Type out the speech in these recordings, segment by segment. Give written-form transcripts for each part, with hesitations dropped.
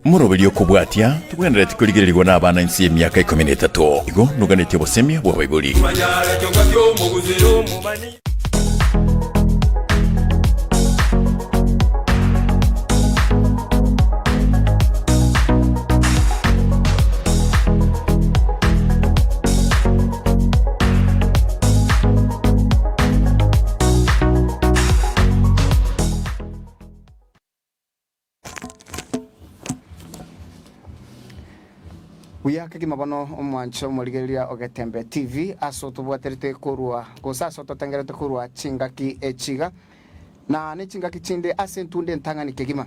Moroberio okobwatia, togwenereti korigererigwa nabana inse y'emiaka ikomi na etato. Igo noganetie obosemia bw'abaibori. Buya kegima bono omwanche omorigereria o Getembe TV ase otobwaterete korwa gose ase ototengerete korwa chingaki echi iga na ne chingaki chinde ase entunde entang'ani kegima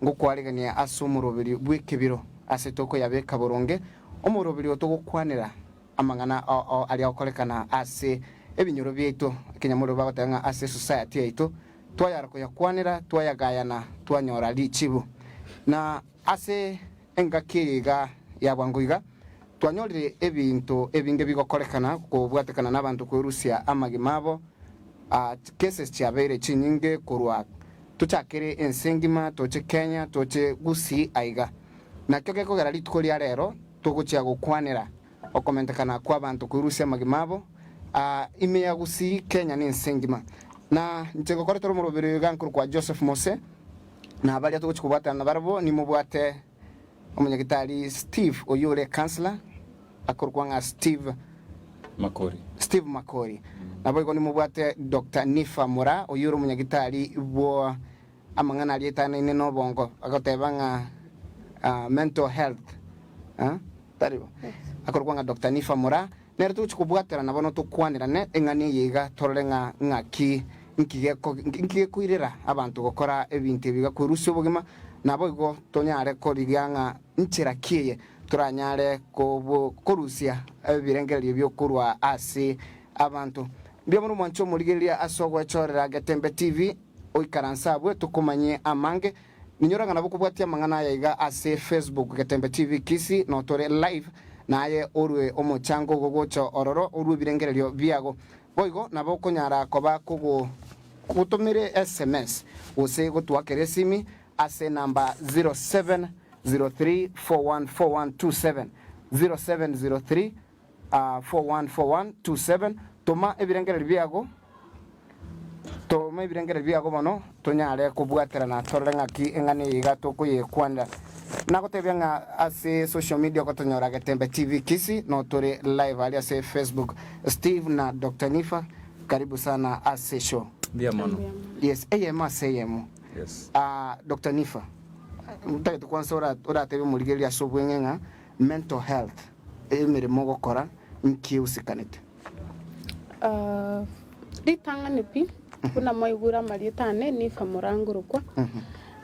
ngokwaregania ase omoroberi bw'ekebiro ase tokoyabeka boronge omoroberi otogokwanera amang'ana ao aria agokorekana ase ebinyoro biaito ekenyamorero bagoteba ng'a ase esociety yaito Twayara koyakwanera, twayagayana, twanyora richibu. Na ase engaki eye iga ya bwango iga, twanyorire ebinto ebinge bigokorekana kobwatekana nabanto kwerusia amagima abo. Cases chiabeire chinyinge korwa tochakere ense engima toche Kenya toche Gusii aiga. Nakio gekogera rituko ria rero togochia gokwanera Okomentekana kw'abanto koirusia amagima abo aa ime ya Gusii, Kenya na ense engima. Na inche ngokoretera omoroberi oyo iga nkorokwa Joseph Mose, na baria togochia kobwatana nabarabwo nimobwate omonyagitari Steve oyio ore ecouncillor akorokwa ng'a Steve Makori. Steve Makori. Naboigo nimobwate Doctor Niffer Moraa oyio ore omonyagitari bwo amang'ana aria etanaine nobongo agoteba ng'a mental health. Tari bo? Akorokwa ng'a Doctor Niffer Moraa, nere togochia kobwaterana bono tokwanerane eng'ana eye iga torore ng'a ng'aki nki geko nki gekoirera abanto gokora ebinto ebi iga kwerusia obogima, naboigo tonyare korigia ng'a nchera ki eye toranyare kobo korusia ebirengererio biokorwa ase abanto. Mbuya mono mwanche omorigereria ase ogoechorera Getembe TV, oikaranse abwe tokomanyie amange. Ninyora ng'a nabo kobwatia amang'ana aya iga ase Facebook Getembe TV Kisii notore live naye orue omochango ogo gocha ororo orue ebirengererio biago. Boigo nabo okonyara koba kogo kogotomere sms gose gotuakera esimi ase enamba 0703414127, 0703 414127 Toma ebirengererio biago, toma ebirengererio biago bono, tonyare kobwaterana torore ng'aki eng'ana eye iga tokoyekwanera. Nagotebia ng'a ase social media ogotonyora Getembe TV Kisii no tore live aria ase Facebook. Steve na Doctor Niffer karibu sana ase show. Mbuya mono. Yes, eyemo ase eyemo. Yes. Ah, Doctor Niffer, ntagete kwansa ora oratebie omorigereria ase obweng'e ng'a mental health Emeremo ogokora nki eusikanete? Ritang'ani pi, buna mwaigure amarieta ane, Nifa Morangurukwa,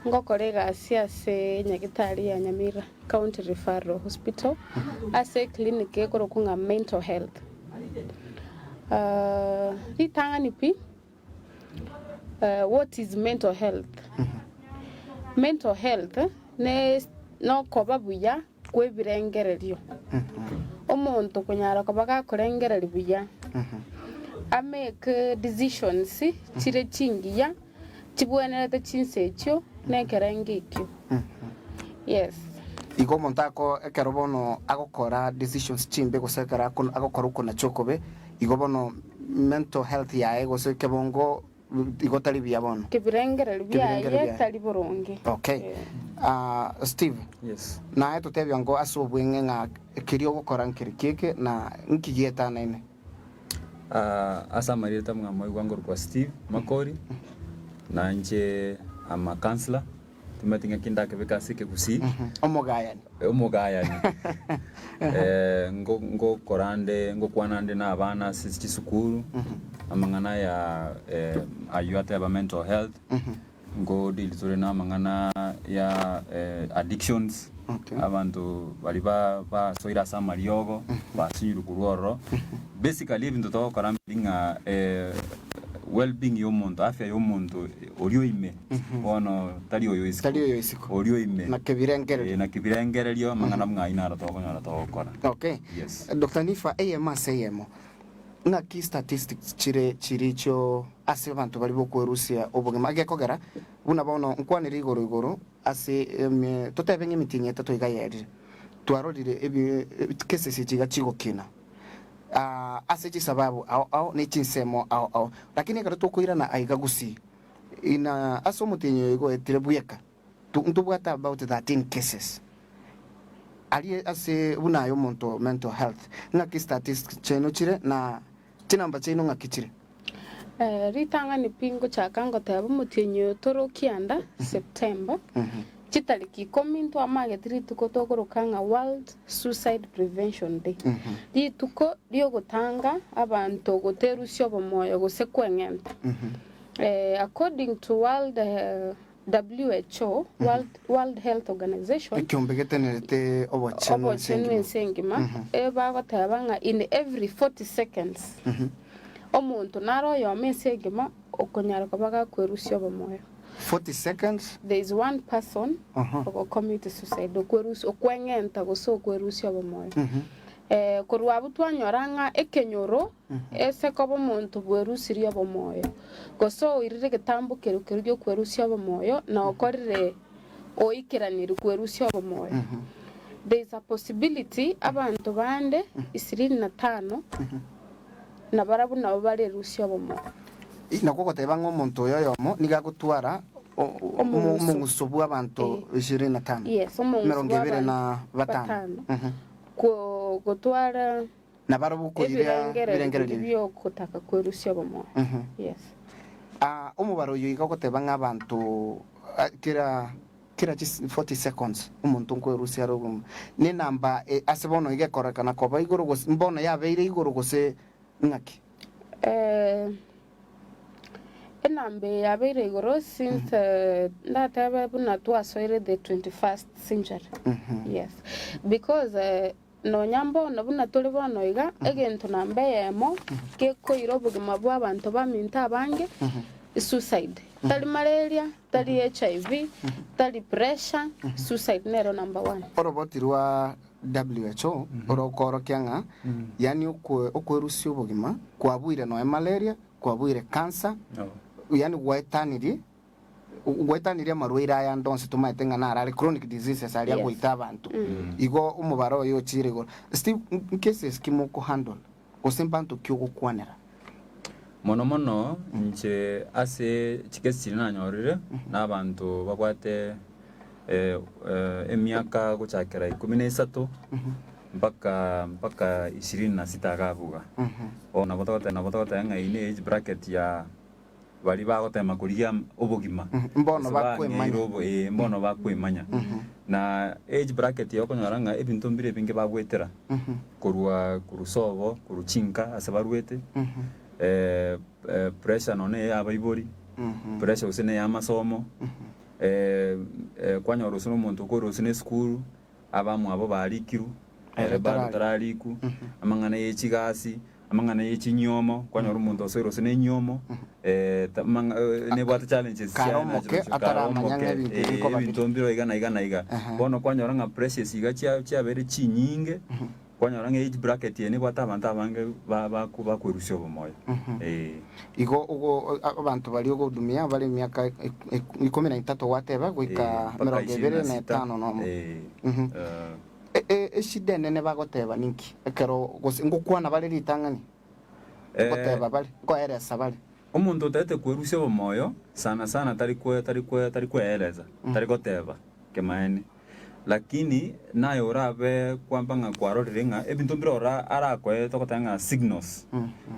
ngokora egasi ase Nyagetari ya Nyamira County Referral Hospital, ase eclinic ekorokwa ng'a Mental Health. Ritang'ani pi, what is mental health? Mental health ne nokoba buya kw'ebirengererio. Omonto konyara koba gakorengereria buya, amake decisions chire chingiya, chibwenerete chinsa echio na ekerengo ekio. Yes. Igo omonto ako ekero bono agokora decisions chimbe gose ekero ako agokora okonacha okobe, igo bono mental health yaye gose ekebongo Igo tari buya bono. Kebirengererio Kebirengererio biaye biaye. tari boronge. Okay. Eh. Ah, Steve, Yes. naye totebia ngo ase obweng'e ng'a keria ogokora nkeri kieke na nki gietanaine? Ah, ase amarieta mwamoigwa ngorokwa Steve Makori, na inche am a counsellor, timanyeti ng'aki ndakebeke ase ekegusii. Omogayani. Omogayani. Eh, ngo- ngokora nde ngokwana nde na abana ase chisukuru, amang'ana ya eh, aywo ateba mental health, nko deal tore na amang'ana ya eh, addictions, Okay. abanto baria ba- basoire ase amariogo, basinyirwe korwa ororo. Basically ebinto togokora mbiri ng'a eh, well being ya omonto, afya ya omonto oria oime, bono tari oyo isiko, Tari oyo isiko. oria oime Na kebirengererio. Eh, na kebirengererio amang'ana buna ayio naro tokonyora togokora. Okay. Yes. Doctor Niffer, eyemo ase eyemo. Ng'aki statistics chire chirichio ase abanto baria bokwerusia obogima? Egekogera buna bono nkwanire igoro igoro ase eme totebe ng'a emitienyi etato iga yerire, twarorire ebi cases echi iga chigokina ase chisababu ao ao ne chinsemo ao ao. Lakini ekero tokoirana aiga gusii, ina ase omotienyi oyo iga oetire bweka, ntobwate about 13 cases. Aria ase buna aye omonto mental health, ng'aki statistics chiaino chire na chinamba chiaino ng'aki chire? Ritang'ani pi ngochaka ngoteba omotienyi oyo tore okianda, September, chitariki ikomi ntwamagete rituko tokoroka ng'a World Suicide Prevention Day. Rituko riogotanga abanto goterusia obomoyo gose kweng'enta. According to World WHO, World, World Health Organization, Ekiombe getenerete obochenu ense obochenu engima. ense engima, ebagoteba ng'a in every 40 seconds omonto nare oyomo ense engima okonyara koba gakwerusia obomoyo. 40 seconds. There is one person Aha. ogocommit suicide, okwerusia, okweng'enta gose okwerusia obomoyo. Korwa abwo twanyora ng'a ekenyoro Ase koba omonto bwerusirie obomoyo, gose oirire egetambo keria keria gi'okwerusia obomoyo, na okorire oikeraniri kwerusia obomoyo, there is a possibility abanto bande isirini na tano nabarabwo nabo barerusie obomoyo. Nakwo ogoteba ng'a omonto oyo oyomo nigo agotwara Omong'uso. omong'uso bw'abanto ishirini na tano, Yes, omong'uso emerongo ebere na bw'abanto batano. batano. Ko- Gotwara Nabarabwo koiria Ebirengererio ebirengererio biria ebi. bi'ogotaka kwerusia obomoyo. Yes. Ah, omobaro oyo iga ogoteba ng'a abanto ah, kera kera chis 40 seconds omonto nkwerusia are obogima. Nenamba e ase bono iga ekororekana koba igoro gose mbono yabeire igoro gose ng'aki? Eh, enamba eye yabeire igoro since eh, ndatebe buna twasoire the 21st century. Yes. Because eh, Nonya mbono buna tore bono iga, egento namba eyemo gekoira obogima bw'abanto baminto abange, suicide. Tari malaria, tari HIV, tari pressure, suicide nero number one. Oroboti rwa WHO orokoorokia ng'a yaani okwerusia obogima kwabuire nonya malaria, kwabuire cancer, yaani gwaetanirie Gwaetanirie amarwaire aya ande onsi tomaete ng'a naro are chronic diseases aria Yes. agoita abanto. Igo omobaro oye ochire igoro. Steve, ncases ki mokohandle gose mbanto ki ogokwanera? Mono mono inche ase chikesi chiria nanyorire na abanto babwate emiaka gochakera ikomi na isato mpaka mpaka ishirini na sita iga abwo iga. Bono nabo togoteba nabo togoteba ng'a eyio ne age bracket ya baria bagotema korigia obogima, Mbono gose bakwemanya. bang'eire obo ee, mbono bakwemanya. Na age bracket eye okonyora ng'a ebinto mbire ebinge bagwetera, korwa korwa sobo, korwa chinka ase barwete, pressure nonya na eya abaibori, pressure gose na eya amasomo, kwanyora gose na omonto okorwa gose na esukuru, Abamwabo barikirwe, Ere ere bado tararikwa. tararikwa, amang'ana ye chigasi, amang'ana ye chinyiomo, kwanyora omonto osoire gose nenyiomo, nebwate challenges Kare chiaye omoke, nachirochio, kare ataramanya ng'a omoke, ebinto ebi nkoba bire. ebinto mbire iga na iga na iga. Aha. Bono kwanyora ng'a pressures iga chia chiabeire chinyinge, kwanyora ng'a age bracket eye nebwate abanto abange ba- baku bakwerusia obomoyo, eh. Igo ogo abanto baria ogohudumia bare emiaka ikomi na etato gwateba goika Mpaka emerongo ishirini ebere na na sita, etano nomo. Eshida enene bagoteba ninki ekero gose ngokwana bare ritang'ani? Ngoteba bare, nkoeresa bare. Omonto otaete kwerusia obomoyo sana sana tari kwe tari kwe tari kweeresa, tari goteba kemaene. Lakini naye orabe kwamba ng'a kwarorire ng'a ebinto mbire ora arakoe togoteba ng'a signals,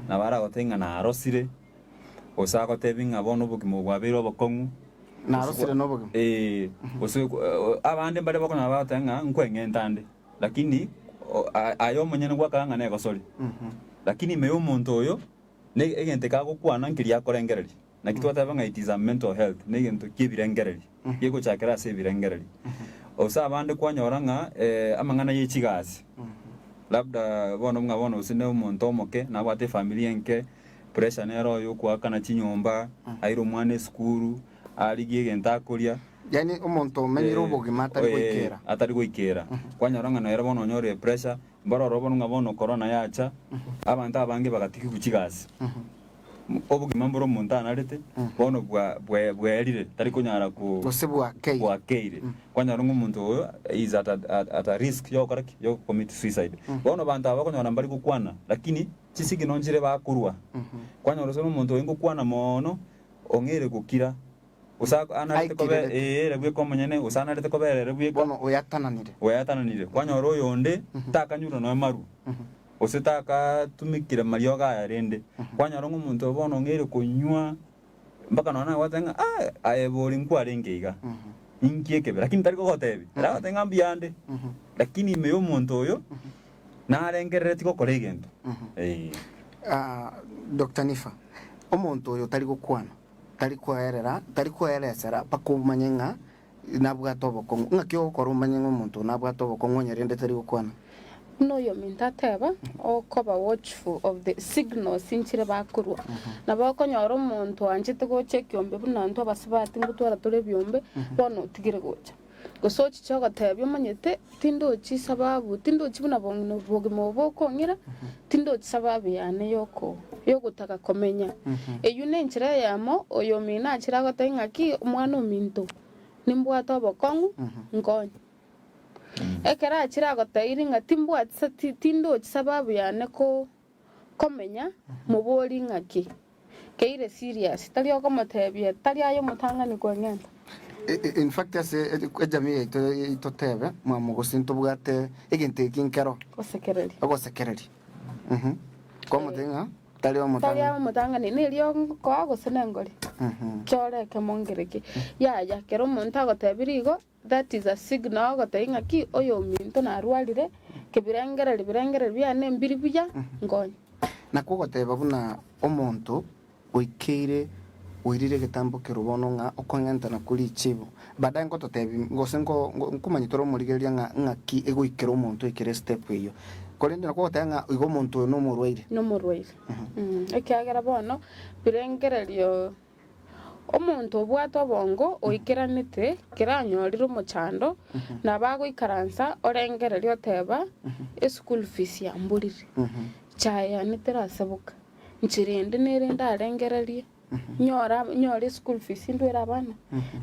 nabo aragotebie ng'a narosire, gose agotebi ng'a bono obogima obo bwabeire obokong'u, Narosire na obogima. Eh, gose abande mbare bakonyora bagoteba ng'a nkweng'enta ande, lakini aye omonyene gwakora ng'a negosori. Lakini ime ya omonto oyo, ne egento eke agokwana nkeria akorengereria. Naki twateba ng'a it is a mental health, negento ki'ebirengererio, gegochakera ase ebirengererio. Gose abande kwanyora ng'a amang'ana ye chigasi, labda bono ng'a bono gose ne omonto omoke nabwate efamiri enke, pressure nere oyo okoakana chinyomba, aire omwana esukuru, arigie egento akoria. Yaani omonto omenyire obogima atari goikera. Atari goikera. Kwanyora ng'a nere bono onyorire epressure, mbaroro bono ng'a bono corona yacha, abanto abange bagatigigwa chigasi. Obogima mbore omonto anarete, bono bwa bwe bwaerire, tari konyara ko Gose bwakeire. bwakeire. Kwanyora ng'a omonto oyo is at a at a risk yogokora ki? Yo commit suicide. Bono abanto aba okonyora mbari gokwana, lakini chisignal nchire bakorwa. Kwanyora gose omonto oyo ngokwana moono, ong'eire gokira. Gose anarete kobe Aikirerete. ee, ere bweka omonyene, gose anarete kobera ere bweka, Bono oyatananire. oyatananire. Kwanyora oyonde takanyurwe nonya maru, gose takatumikire mariogo aya rende. Kwanyora ng'a omonto oyo bono ong'eire konywa mpaka nonya nagoteba ng'a ah, aye bori nkwarenge iga, inki ekebe? Lakini tari kogotebia, ere agoteba ng'a mbuya ande, lakini ime y'omonto oyo, narengereretie gokora egento. Ee. Ah, Doctor Niffer, omonto oyo tari gokwana. Tari koerera, tari koeresera mpaka omanye ng'a nabwate obokong'u. Ng'aki ogokora omanye ng'a omonto oyo nabwate obokong'u onye rende tari gokwana? Buna oyominto ateba, okoba watchful of the signals nchire bakorwa. Nabo okonyora omonto oanchete gocha ekiombe buna intwe abasubati ngotwara tore ebiombe, bono otigire gocha. Gose ochiche ogotebia omanyete, tindochi sababu, tindochi buna bong'ina obogima obo bokong'ira, tindochi sababu yane yoko yogotaka komenya. Eyio nenchera eyemo oyomino achire agotebia ng'aki omwana ominto, nimbwate obokong'u, nkonye. Ekero achire agotebirie ng'a timbwati sa ti tindochi sababu yane ko komenya, moborie ng'aki. Keire serious, tari okomotebia, tari aye omotang'ani kweng'enta. In fact ase ejamii yaito totebe mwamogosi ntobwate egento eki nkero Gosekereria. ogosekereria. Mhm. Kwamotebia ng'a tari Tari omotang'ani. aye omotang'ani, nerio nkoa gose nengori. Mhm. Chora ekemo nkereki. Yaya, kera omonto agotebirie igo, That is a signal ogotebia ng'aki oyominto narwarire, kebirengererio birengererio biane mbiri buya, nkonye. Nakwo ogoteba buna omonto oikeire oirire egetambo kerwo bono ng'a okong'entana kwo richibo. Baadaye ngototebi gose nko nkomanya tore omorigereria ng'a ng'aki egoikera omonto oikere estep eyio. Korende nakwo ogoteba ng'a igo omonto oyo nomorwaire. Nomorwaire. Ekiagera bono birengererio Omonto obwate obongo oikeranete keranyorire omochando, nabo agoikaransa orengereria oteba, eschool fees yamborire, chae yane terasaboka, nchera ende nere ndarengererie, nyore nyore eschool fees ndwere abana.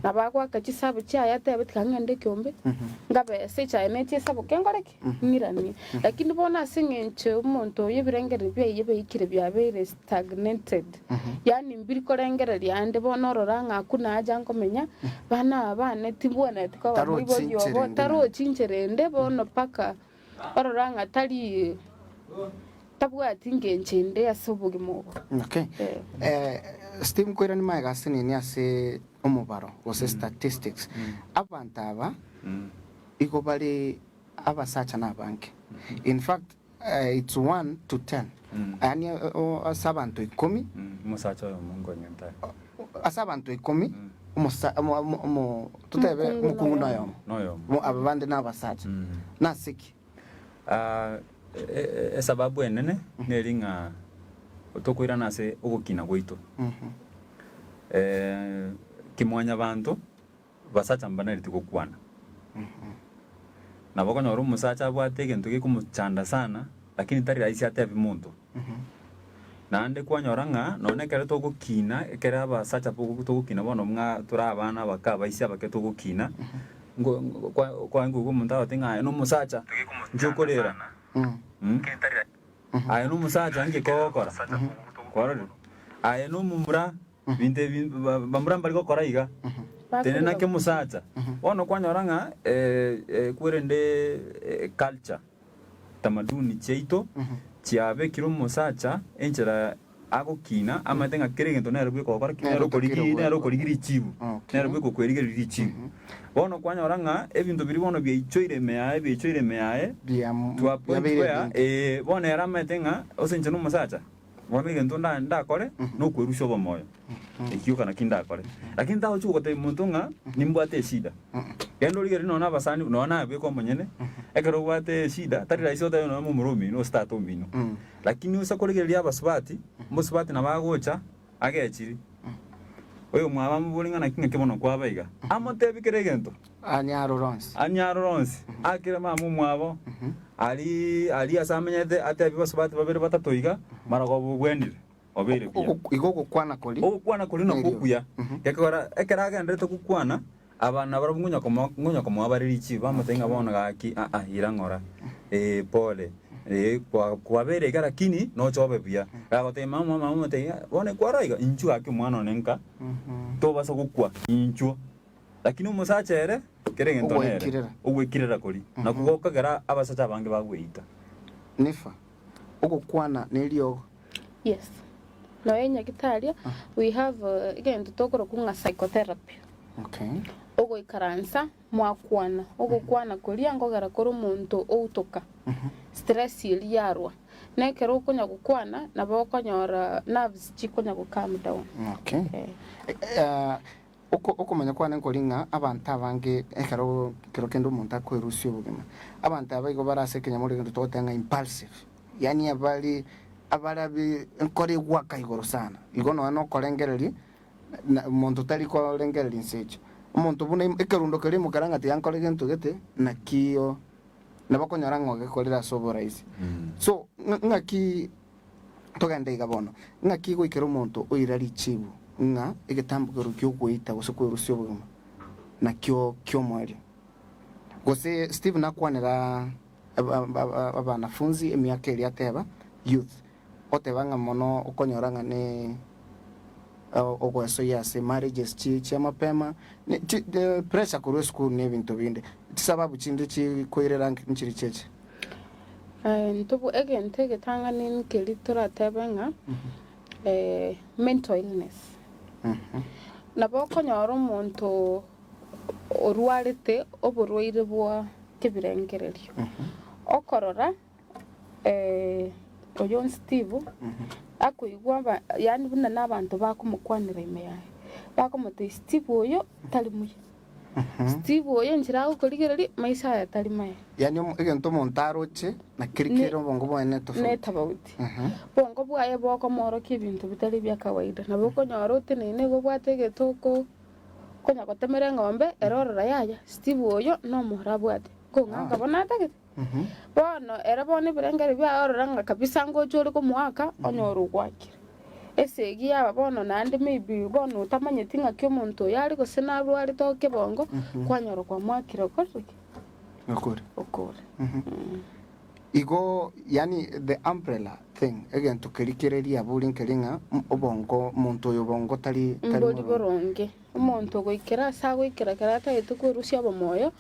Nabo agoaka chisabu chiaye atebe tiga ng'ende ekeombe, ngabese echae neche esaboke nkore ki? Ng'iranie. Lakini bono ase eng'encho omonto oyo ebirengererio biaye biaikire biabeire stagnated, yaani mbiri korengereria ande bono orora ng'a akuna aja nkomenya, bana aba bane tibwenereti koba Tarochi moibori nchera obo, ende naende. tarochi nchera ende bono mpaka orora ng'a tari tabwati ngencho ende ase obogima obo. Okay. Eh. Eh, Steve nkoiranie magega ase nini ase omobaro gose statistics. Abanto aba igo bare abasacha na abange. In fact, it's one to ten. Yaani ase abanto ikomi, Omosacha oyomo nkonyenta aye. ase abanto ikomi, omosa omo omo omo totebe Omokungu omokungu noyomo. noyomo. Noyomo. Aba bande nabasacha. Nase ki? Ah, e- e- esababu enene neri ng'a tokoirana ase ogokina gwaito. Eh, kimwanyabanto Basacha mbanareti gokwana. Nabo okonyora omosacha abwate egento gekomochanda sana, lakini tari rahisi atebi monto. Naende kwanyora ng'a nonye ekero togokina, ekero abasacha bogo togokina bono ng'a tore abana abake abaisia abake togokina, ngo ngo kwa kwaye koigwa omonto agotebi ng'a aye na omosacha, inki okorera? Aye na omosacha nki kogokora? Kwarorire? Aye na omomura. Ebinto ebi bamura mbari gokora iga, tenena kemosacha. Bono kwanyora ng'a kwerende culture, tamaduni chiaito chiabekire omosacha enchera agokina amanyete ng'a kera egento nere bweka ogokora ki? Nere okorigi nere okorigi richibu, nere bweka okwerigereria richibu. Bono kwanyora ng'a ebinto biria bono biaichoire ime yaye biaichoire ime yaye, to a point where bono ere amanyete ng'a ase inche nomosacha. Bono egento nda ndakore nokwerusia obomoyo, ekio kana ki ndakore. Lakini tagochia gotebia monto ng'a nimbwate eshida. Genda origererie nonya na abasani nonya naye bweka omonyene, ekero obwate eshida tari rahisi otebe nonya momura omino gose tata omino. Lakini ase korigereria abasubati, omosubati nabo agocha agechiri. Oyomwabo amobori ng'a naki ng'aki bono kwaba iga, amotebi kera egento. Anyarore onsi. Anyarore onsi. Akere mama omwabo, aria aria ase amenyete, atebi basubati babere batato iga, marogoba obwenire, obeire buya. Ogo- Igo ogokwana koria. Ogokwana koria nakwo Neriogi. okuya. Gekogera ekero agenderete gokwana, aba nabarabwo ngonya komoa ngonya komoa bare richibu, bamotebia ng'a bono gaki aa ira ng'ora, eh pole, eh kwa kwabeire iga lakini noche obe buya. Gagotebia mama mama omotebia ng'a bono ekwarora iga, inchuo gaki omwana one nka, tobasa gokwa, inchuo. Lakini omosacha ere, kera egento nere, Ogwekirera. ogwekirera koria, nakwo gokogera abasacha abange bagweita. Nifa, ogokwana neriogo. Yes. Nonya nyagitari, we have egento tokorokwa ng'a psychotherapy. Okay. Ogoikaransa mwakwana, ogokwana koria nkogera kore omonto outoka, stress eria yarwa. Na ekero okonya gokwana, nabo okonyora nerves chikonya go calm down. Okay. Eh. Eh, oko- okomanya kwane nkori ng'a abanto abange ekero kero kende omonto akoerusia obogima, abanto aba igo bare ase ekenyamorero egento togoteba ng'a impulsive, yaani abare abarabi nkore egwaka igoro sana, igo nonya na okorengereria na omonto tari korengereria inse echo. Omonto buna ekerundo keria imokera ng'a tiga nkore gento gete, nakio nabo okonyora ng'a ogekorire ase oboraisi. So ng'a ng'aki togende iga bono, ng'aki goikera omonto oira richibu ng'a egetambokero ki'ogoita gose kwerusia obogima nakio ki'omoerio? Gose Stephen nakwanera abanafunzi emiaka eria ateba youth, oteba ng'a mono okonyora ng'a ne ogoesoyia ase marriages chi chia mapema, ne chi pressure korwa esukuru na ebinto binde. Chisababu chinde chikoirera nchiri chiache. Ntobu egento egetang'ani nkeri toratebe ng'a mental illness. Nabo okonyora omonto orwarete oborwaire bwa kebirengererio, okorora oyo Steve akoigwa aba yaani buna na abanto bakomokwanera ime yaye, bakomotebia Steve oyo tari muya, Steve oyo enchera agokorigereria maiso aye tari maya. Yaani omo- egento omonto aroche na keri Ne- kere obongo bwaye ne tofauti. ne tofauti. Bongo bwaye bokomorokia ebinto bitari bia kawaida. Nabo okonyora oteneine igo obwate egetoko konya gotemera eng'ombe ere orora yaya Steve oyo nomoro abwate, kong'anka bono atagete. Bono ere bono ebirengererio biaye orora ng'a kabisa ngocha ore komoaka, onyore ogwakire. Esegi yaba bono naende maybe bono otamanyeti ng'aki omonto oyo are gose narwarete okebongo, kwanyora kwamoakire okorire ki? Okore. Okore. Igo yaani the umbrella thing, egento keria kere riaburi nkeri ng'a obongo omonto oyo obongo tari tari Mbori moronge. boronge. Omonto ogoikera ase agoikera ekero atagete kwerusia obomoyo,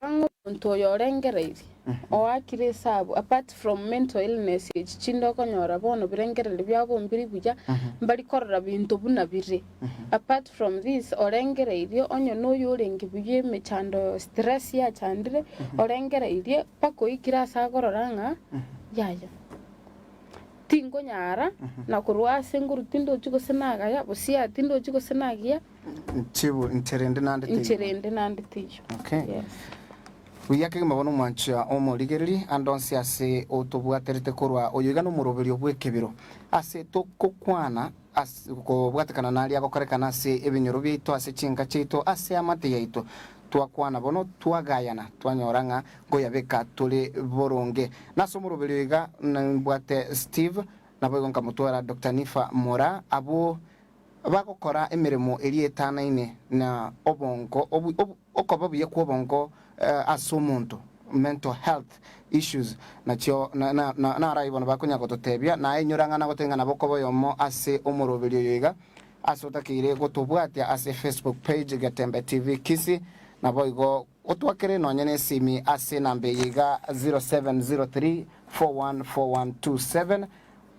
Ang'o omonto oyo orengereirie, oakire esabu, apart from mental illness echi chinde okonyora bono birengererio biabo mbiri buya, mbari korora binto buna bire. Apart from this, orengereirie onye noyo orenge buya emechando stress yachandire, orengereirie mpaka oikire ase akorora ng'a yaya. Tinkonyara, na korwa ase nguru tindochi gose nagaya, bosia tindochi gose nagiya. Nchibu ncherende nande teiyo. Ncherende nande teiyo. Okay. Yes. Buya kegima bono omwanchwa omorigereri ande onsi ase otobwaterete korwa oyo iga nomoroberio bw'ekebiro ase tokokwana ase kobwatekana naria agokorekana ase ebinyoro biaito ase chinka chiaito ase amate yaito twakwana bono twagayana twanyora ng'a nkoyabeka tore boronge nase omoroberio iga nimbwate Steve naboigo nkamotwara Doctor Niffer Moraa abwo Bagokora emeremo eria etanaine na obongo, okoba buya kw'obongo ase omonto, mental health issues, nachio narai bono bakonya gototebia, naye inyora ng'a nagotebia ng'a nabo okoba oyomo ase omoroberio oyo iga, ase otakeire gotobwatia ase Facebook page Getembe TV Kisii, naboigo otwakere nonye nesimi ase enamba eye iga 0703 414127.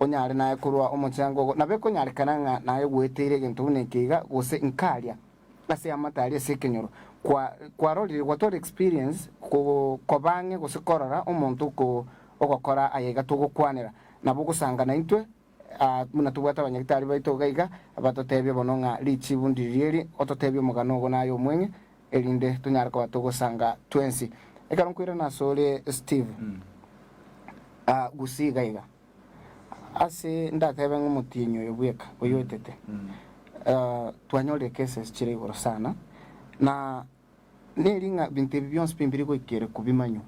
Onyare naye korua omochango ogo, nabo ekonyarekana ng'a naye gweteire egento buna eke iga, gose nkaria ase amate aria ase ekenyoro. Kwa, kwarorire, gwatwara experience ko, koba ang'e gose korora omonto oko, ogokora aya iga togokwanera. Nabo ogosanga naintwe, ah, buna tobwate abanyagitari baito iga iga, batotebie bono ng'a richibu ndiri eri, ototebie omogano ogo naye omweng'e, erinde tonyare koba togosanga twensi. Ekero nkoirana asore Steve, ah, gusii iga iga. Ase ndatebe ng'a omotienyi oyo bweka oyoetete. Twanyorire cases chire igoro sana, na neri ng'a binto ebi bionsi pi mbiri goikera kobimanywa.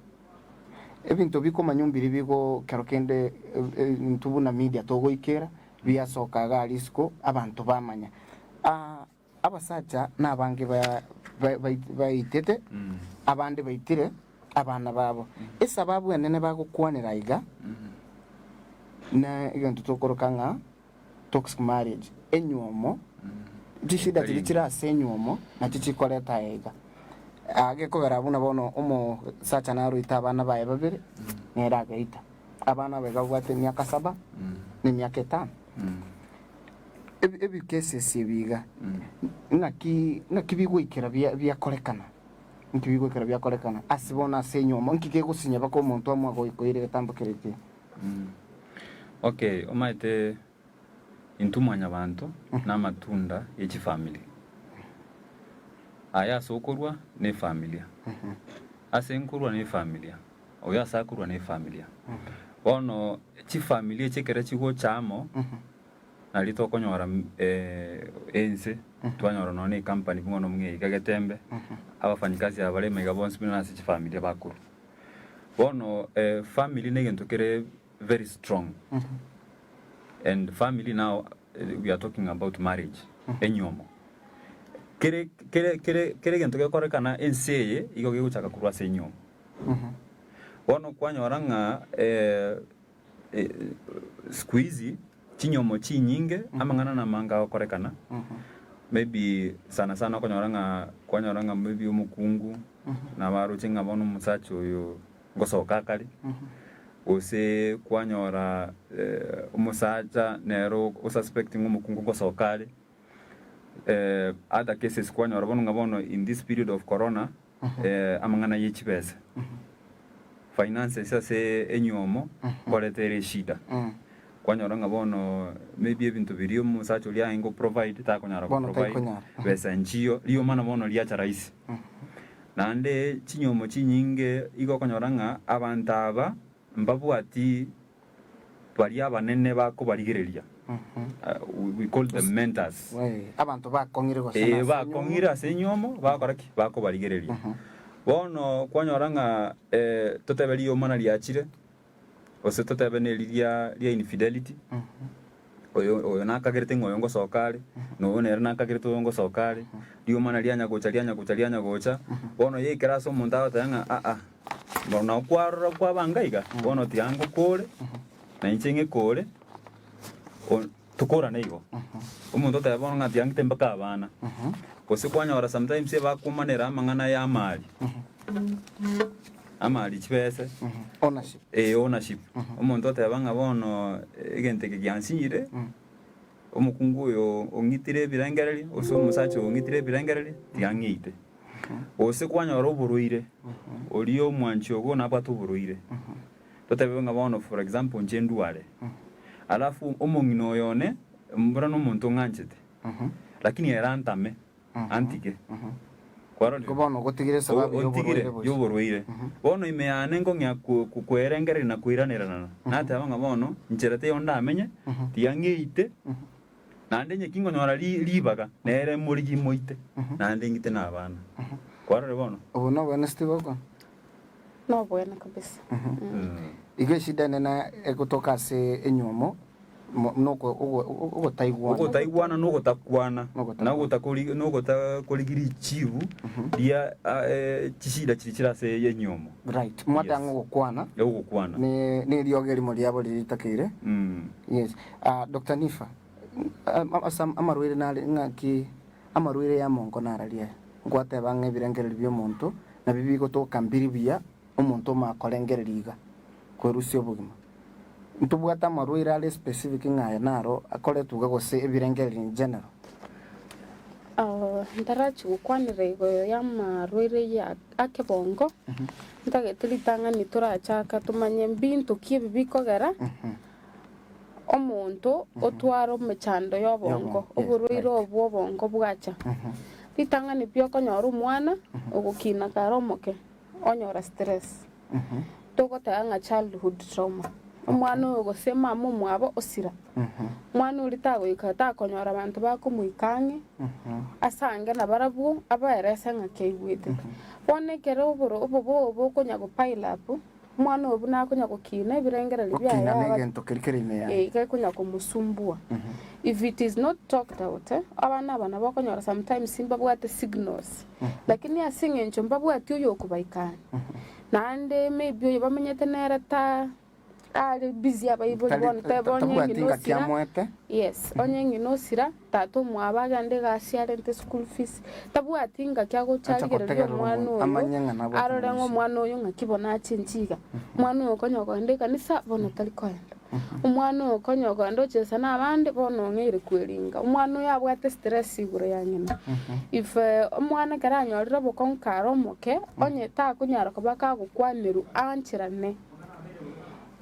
Ebinto bikomanywa mbiri bigo kero kende intwe buna media togoikera, biasoka iga aria isiko abanto bamanya. Abasacha nabange baitete, abande baitire abana babo. Esababu enene bagokwanera aiga na egento tokoroka ng'a toxic marriage, enywomo, chishida chiria chire ase enywomo nachio chikoreta aya iga. Gekogera buna bono omosacha naroite abana baye babere, nere agaita. Abana abaye babwate emiaka saba na emiaka etano. Ebi ebi cases ebi iga, ng'aki ng'aki bigoikera bia biakorekana? Nki bigoikera biakorekana ase bono ase enywomo, nki kegosinya mpaka omonto amwe agoikoire egetambo kere ekiya? Okay, omanyete intwe mwanyabanto na amatunda ye chifamiri. Aya ase okorwa ne efamilia, ase nkorwa ne efamilia, oyo ase akorwa ne efamilia. Bono chifamiri echi ekere chigocha amo, Nario tokonyora ense, twanyora nonya na ecompany buna bono buna iga Getembe, abafanyikazi aba bare maiga bonsi buna nase chifamilia bakorwa. Bono family na egento kere very strong, and family now we are talking about marriage, enyiomo. Kere kere kere kere egento gekorekana ense eye, igo gegochaka korwa ase enyiomo. Bono kwanyora ng'a Siku hizi chinyomo chinyinge amang'ana namange agokorekana maybe sana sana okonyora ng'a kwanyora ng'a maybe omokungu nabo aroche ng'a bono omosacha oyo ngosoka akare, gose kwanyora omosacha nere o suspecting omokungu ngosoka are, other cases kwanyora bono ng'a bono in this period of corona. Amang'ana ye chibesa, finances ase enyiomo nkoreta ere eshida. Kwanyora ng'a bono maybe ebinto biria omosacha oria arenge go provide takonyara go Bono provide, taikonyara. besa nchiyo, riomana bono riacha rahisi. Naende chinyiomo chinyinge igo okonyora ng'a abanto aba mbabwati baria abanene bakobarigereria, we call them mentors. Abanto bakong'ire gose Ee, nase enywomo. bakong'ire ase enywomo bagokora ki? Bakobarigereria. Bono kwanyora ng'a totebe riomana riachire, gose totebe neri ria ria infidelity, oyo oyo nakagerete ng'a oyo ngosoka are, na oyo nere nakagerete oyo ngosoka are, riomana rianya gocha rianya gocha rianya gocha, bono yaikera ase omonto agoteba ng'a aa. Bono nao kwarora kwabanga iga, bono tiga ngokore, na inche ng'ekore, o- tokorane igo. Omonto oteba bono ng'a tiga ng'ite mpaka abana, gose kwanyora sometimes ebakomanera amang'ana ya amari, amari chibese, Ownership. eh ownership. Omonto oteba ng'a bono egento eke giansinyire, omokungu oyo ong'itire ebirengererio, gose omosacha oyo ong'itire ebirengererio, tiga ng'eite. Gose kwanyora oborwaire, oria omwanchi ogo nabwate oborwaire, totebe ng'a bono for example inche ndware, alafu omong'ina oyo one mbora nomonto ong'anchete, lakini ere antame, antige, kwarorire? Igo bono ogotigire esababu O- ontigire y'oborwaire boria. y'oborwaire. Bono ime yane nkong'ea ko- ko- kwerengereria na koiranerana, nateba ng'a bono nchera teiyo ndamenye, tiga ng'eite. Naende onye kingonyora ribaga, nere morigi moite, naende ng'ite nabana. Kwarorire bono? Obo nobwene sitibokwana? Nobwene kabisa. Igo eshida enene egotoka ase enywomo noko ogotaigwana. Ogotaigwana na ogotakwana, Nogotakwana. na ogotakori na ogotakorigia richibu ria chishida chiria chire ase enywomo. Right. Mwatang'a Yes. ogokwana Ogokwana. ne neriogo erimo riabo riria ritakeire. Yes. Ah, Doctor Niffer, ase amarwaire nare ng'aki amarwaire y'amonko nararia aya? Nkwateba ng'a ebirengererio bi'omonto nabio bigotoka mbiri buya omonto omanye korengereria iga, kwerusia obogima. Ntobwate amarwaire are specific ng'a aya naro akoretwa iga gose ebirengererio in general? Ntarachia gokwanera igoro y'amarwaire ya akebongo, ntagete ritang'ani torachaka tomanye mbinto ki ebi bikogera. Omonto otware omechando y'obongo, oborwaire obo bw'obongo bwacha. Ritang'ani pi okonyora omwana ogokina kare omoke, onyora stress. Togoteba ng'a childhood trauma. Omwana oyo gose mama omwabo osira. Omwana oria tagoika takonyora abanto bakomoika ang'e, asange nabarabwo, abaerese ng'aki aigwete. Bono ekero oboro obobe obo bokonya go pile up, omwana oyo buna akonya gokina ebirengererio biaye Gokina aba negento keria kere ime yaye. eh, gekonya komosumbua. If it is not talked out, abana aba nabo okonyora sometimes mbabwate signals, lakini ase eng'encho mbabwati oyo okobaikania, naende maybe oyo bamenyete nere ta are busy abaibori Tari- bono teba onye tabwati ng'ina ngaki osira, amoete. yes, onye ng'ina osira, tata omwabo agende egasi arente school fees, tabwati ngaki agocha Acha arigereria gotegerera omwana omonto, oyo, amanye ng'a nabwate arore ng'a omoisia. omwana oyo ng'aki bono achenche iga. Omwana oyo okonya kogenda ekanisa, bono tari kogenda. Omwana oyo okonya kogenda ochesa na abande, bono ong'eire kweringa. Omwana oyo abwate stress igoro ya ng'ina. If omwana ekero anyorire obokong'u kare omoke, onye takonyara koba kagokwanerwa aancherane,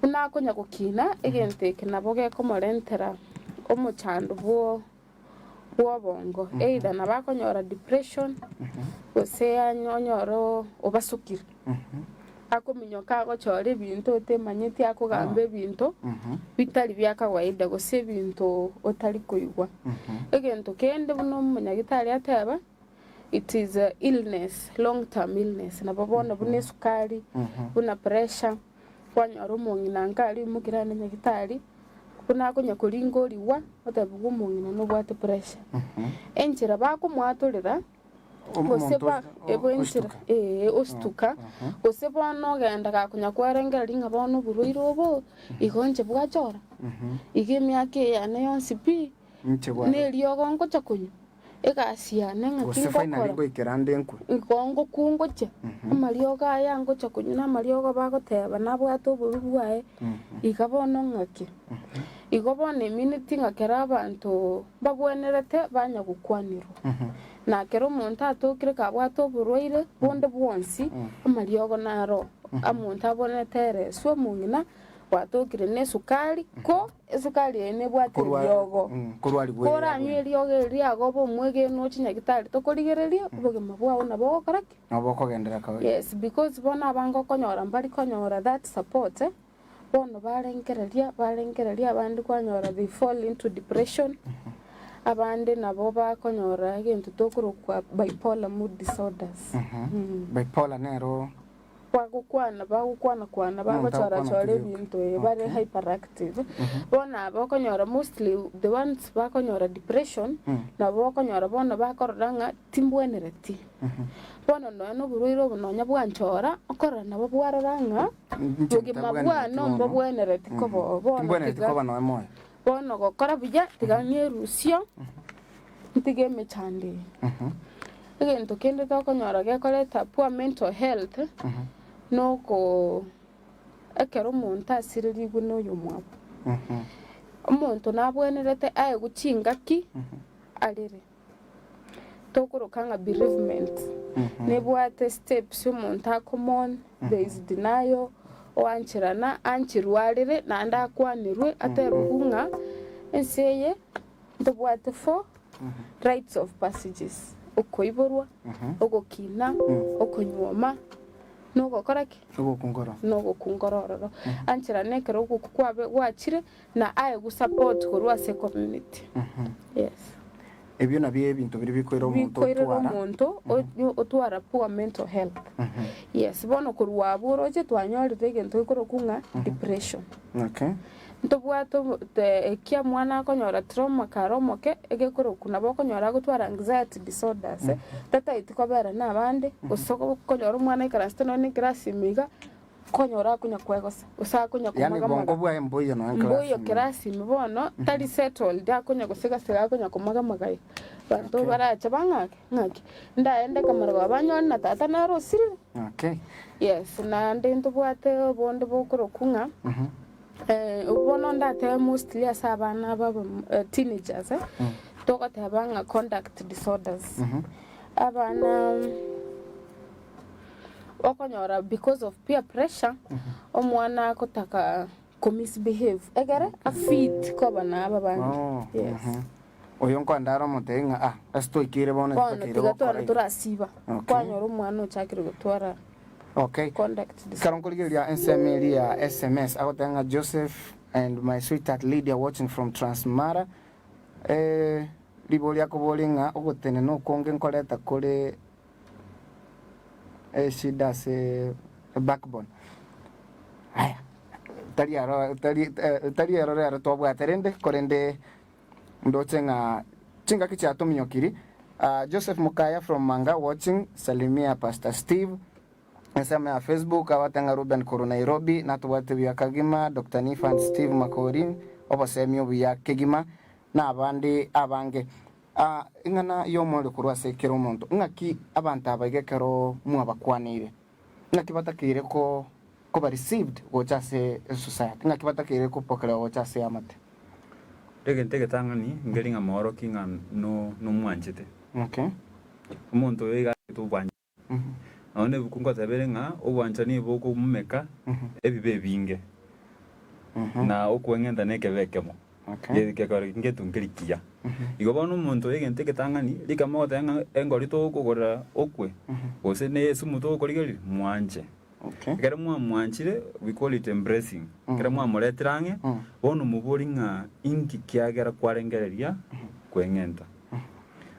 buna akonya gokina, egento eke nabo gekomorentera omochando bwo bw'obongo, either nabo akonyora depression, gose onyore obasukire. Akominyoka agochora ebinto otemanyeti akogamba ebinto bitari bia kawaida gose ebinto otari koigwa. Egento kende buna omonyagitari ateba, it is a illness, long term illness, nabo bono buna esukari, buna pressure, kwanyora omong'ina nka aria oimokire aende nyagitari, buna akonya koringa origwa, otebiwa omong'ina nobwate pressure. Enchera bakomwatorera. Gose Omonto ba o- enchera osituka. ee osituka, gose bono ogenda gakonya kwerengereria ng'a bono oborwaire obo, igo inche bwachora, iga emiaka eye yane yonsi pi, Inche bware. na eriogo ngocha konywa, egasi yane ng'aki Gose finally ngokora, ngoikera nde nkwe. igo ngokwa ngochia, amariogo aya ngocha konywa na amariogo bagoteba nabwate obobe bwaye, iga bono ng'aki. Igo bono emineti ng'a kera abanto mbagwenerete banya gokwanirwa, na kera omonto atokire kabwate oborwaire bonde bwonsi, amariogo naro omonto abwenerete ereswe omong'ina gwatokire nesukari, ko esukari eye nebwate eriogo. Koranywe eriogo eri riago obe omwegenwa oche nyagitari tokorigereria, obogima bwao nabo ogokora ki? Nabo bokogenderera kawaida. Yes, because bono abange okonyora mbari konyora that support. Bono barengereria, barengereria abande kwanyora they fall into depression, abande nabo bakonyora egento tokorokwa bipolar mood disorders. Bipolar nero Bagokwana bagokwana kwana Omonto bagochora agokwana chora tibioka. ebinto eh, bare Okay. hyperactive. Bono aba okonyora mostly the ones bakonyora depression, nabo okonyora bono bakorora ng'a timbwenereti. Bono nonya na oborwaire obo nonya bwanchora, okorora nabo bwarora ng'a Inche Bogima ntabwenereti bwane bono. mbobwenereti koba oo, bono Timbwenereti tiga koba noe moyo. bono gokora buya, tiga ng'erusio, ntige emechando eye. Egento kende tokonyora gekoreta poor mental health, nokoo ekero omonto asirerigwe na oyomwabo. Omonto nabwenerete aegwe chingaki arere. Tokoroka ng'a bereavement nebwate steps omonto akomourn, there is denial, oancherana ancherwe arere naende akwanerwe atebiwe ng'a ense eye ntobwate four rites of passages, okoiborwa, ogokina, okonyuoma, na ogokora ki? Ogokungora. Na ogokungora ororo. Ancherana ekero ogokwa kwabe gwachire na aegwe support korwa ase community. Yes. Ebio nabio ebinto biria bikoira omonto Bikoirera otwara. omonto o- otwara poor mental health. Yes, bono korwa abwo oroche twanyorire egento gekorokwa ng'a depression. Okay. Ntobwate obo- te- ekia omwana akonyora trauma kare omoke, egekorokwa nabo okonyora agotwara anxiety disorders, tataeti kobera na abande, gose okonyora omwana aikaransete nonye na eclass ime iga, Konyora akonya kwegosa, gose akonya Yaani komaga bongo maga. bwaye mboiyo nonya Mboiyo class ime. class ime bono, tari settled, akonya gosigasega akonya komaga maga iga. Abanto Okay. barache bang'ake, ng'aki, ndaende kamara banyore na tata nere osirire. Okay. Yes, naende ntobwate obonde bokorokwa ng'a, obwo bono ndatebe mostly ase abana aba aba teenagers, togoteba ng'a conduct disorders. Abana. Okonyora because of peer pressure, omwana agotaka ko misbehave egere a fit koba na aba bande. Oh, Yes. mhm. Oyo nkoenda are omotebie ng'a ah, ase twaikeire bono Bono titakeire tiga gokora tware iga. torasiba, Okay. kwanyora omwana ochakire gotwara. Okay. Conduct disorder. Ekero nkorigereria ensemo eria ya sms agoteba ng'a Joseph and my sweetheart Lydia watching from Transmara eh, riborio akoboria ng'a ogotenena okonge nkoreta kore eshida ase backbone. Aya, tari aro tari tari ero rero twabwate rende korende Ndoche ng'a chingaki chiatominyokiri. Joseph Mukaya from Manga watching, salimia Pastor Steve. Ensemo ya Facebook abate ng'a Reuben korwa Nairobi natobwate buya kagima, Doctor Niffer and Steve Makori obosemi obuya kegima na abande abange. Ing'ana y'omoerio korwa ase kera omonto, ng'aki abanto aba iga ekero mwabakwaneire ng'aki batakeire ko koba received gocha ase esociety, ng'aki batakeire kopokelewa gocha ase eamate. Egento egetang'ani nkeri ng'a moorokie ng'a no nomwanchete. Okay. Omonto oyo iga aete obwanchani. Nonya na ebuku ngoteba ere ng'a obwanchani bokomumeka ebibe ebinge, na okweng'enta na ekebe ekemo. Okay. Ge- gekore ngetu nkeri kiya. Igo bono omonto oyo egento egetang'ani, rikamo ogoteba ng'a engori togokogorera okwe, gose na esumu togokorigereria, mwanche. Okay. Ekero mwamwanchire, we call it embracing, ekero mwamoretire ang'e, bono mobori ng'a inki kiagera kwarengereria kweng'enta.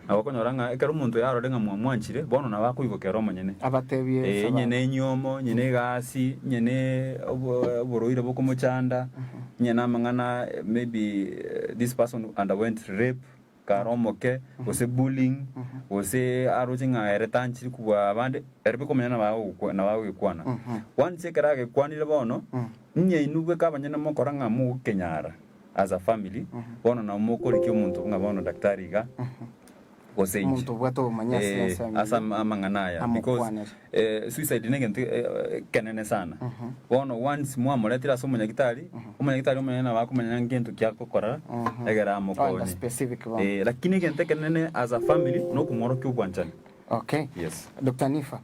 Nabo okonyora ng'a ekero omonto oyo arore ng'a mwamwanchire, bono nabo akoigokera omonyene. Abatebie Eh, sababu. onye nenyiomo, onye negasi, onye ne obo- oborwaire bokomochanda, onye namang'ana maybe this person underwent rape, Kare omoke, gose bullying, gose aroche ng'a ere tanchiri kobua abande, ere bweka omonyene nabo agokwa nabo agogekwana. Once ekero agekwanire bono, inye inwe bweka abanyene mokora ng'a mogokenyara as a family, bono nabo mokorikia omonto ng'a bono daktari iga, gose inche. Omonto obwate obomanyi ase Eh, ensemo ase eyio, am- amang'ana aya because amokwanere. eh, suicide negento ekenene sana. Bono once mwamoretire ase omonyagitari, omonyagitari omonyene nabo akomanya ngento ki agokora egere Oenda amokonye. specific bono. Eh, lakini egento ekenene as a family nokomworokia obwanchani. Okay. Yes. Doctor Niffer,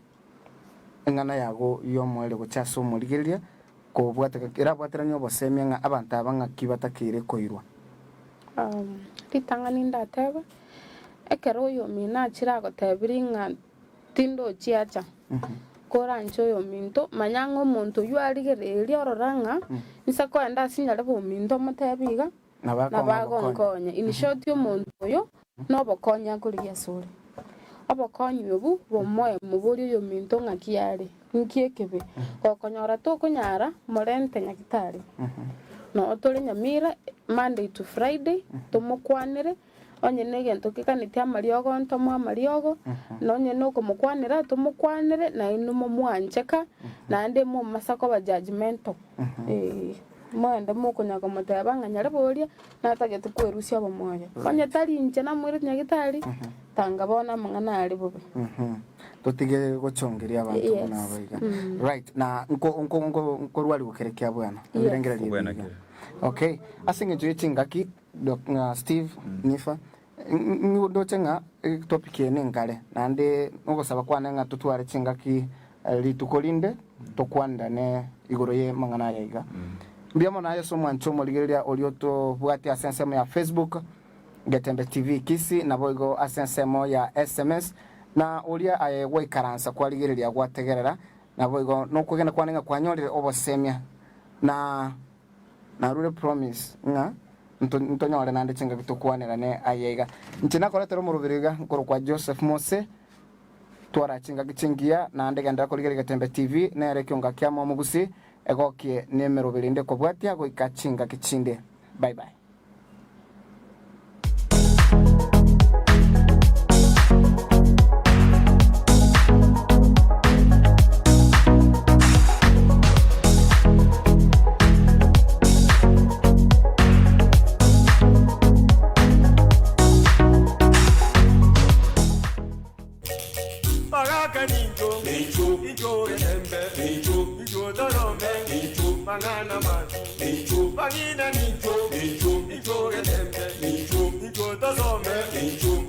eng'ana yago y'omoerio gochia ase omorigereria kobwateka erabwateranie obosemia ng'a abanto aba ng'aki batakeire koirwa. Ritang'ani ndatebe, ekero oyomino achire agotebirie ng'a Tindochi acha, koranche oyominto, manya ng'a omonto oyio arigereria orora ng'a inse koenda ase nyarebe ominto omotebi iga, nabo agonkonya. In short omonto oyo nobokonyi akorigia asore. Obokonyi obwo bomoe moborie oyominto ng'aki are, inki ekebe. Gokonyora tokonyara, morente nyagitari. Noo tore Nyamira Monday to Friday, tomokwanere. Onye negento keganeti amariogo ntomoe amariogo, na onye nokomokwanera tomokwanere, nainwe momwancheka, naende momasa koba judgemental. Eeh, moende mokonya komoteba ng'a nyarebe oria natagete kwerusia obomoyo. Onye tari inche namoirete nyagetari, tanga bono amang'ana are bobe. Totige gochongeria abanto Yes. buna aba iga. Right, na nko nko nko nkorwari kere kia bwana. Ebirengererio Kobwena ebi iga. kere. Okay, ase eng'encho ye chingaki Ng'a Steve Nifa, ndoche ng'a etopic eye nenkare, naende nogosaba kwane ng'a totware chingaki rituko rinde tokwanderane igoro ye mang'ana aya iga. Mbuya mono aye ase omwancho omorigereria oria otobwate ase ensemo ya Facebook, Getembe TV Kisii, naboigo ase ensemo ya SMS, na oria aye gwaikaransa kwarigereria gwategerera, naboigo nokwegena kwane ng'a kwanyorire obosemia na Narure promise ng'a ntonyore naende chingaki tokwanerane aye iga. Inche nakoretera omoroberi iga nkorokwa Joseph Mose, twara chingaki chingiya naende genderera korigereria Getembe TV nere ekionga kia Momugusi egokie nemeroberi ende kobwatia goika chingaki chinde. Bye bye. Bagaka nincho, incho getembe, incho torome, mang'ana masu, bang'ina nincho, incho getembe, incho tosome,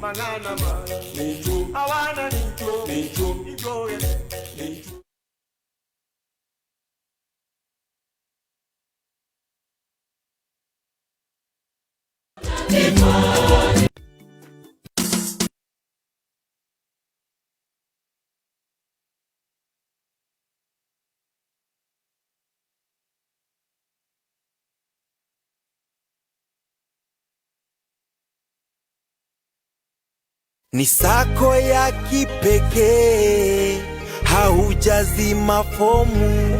mang'ana masu, abana nincho, incho getembe. Ni sako ya kipekee, haujazima fomu.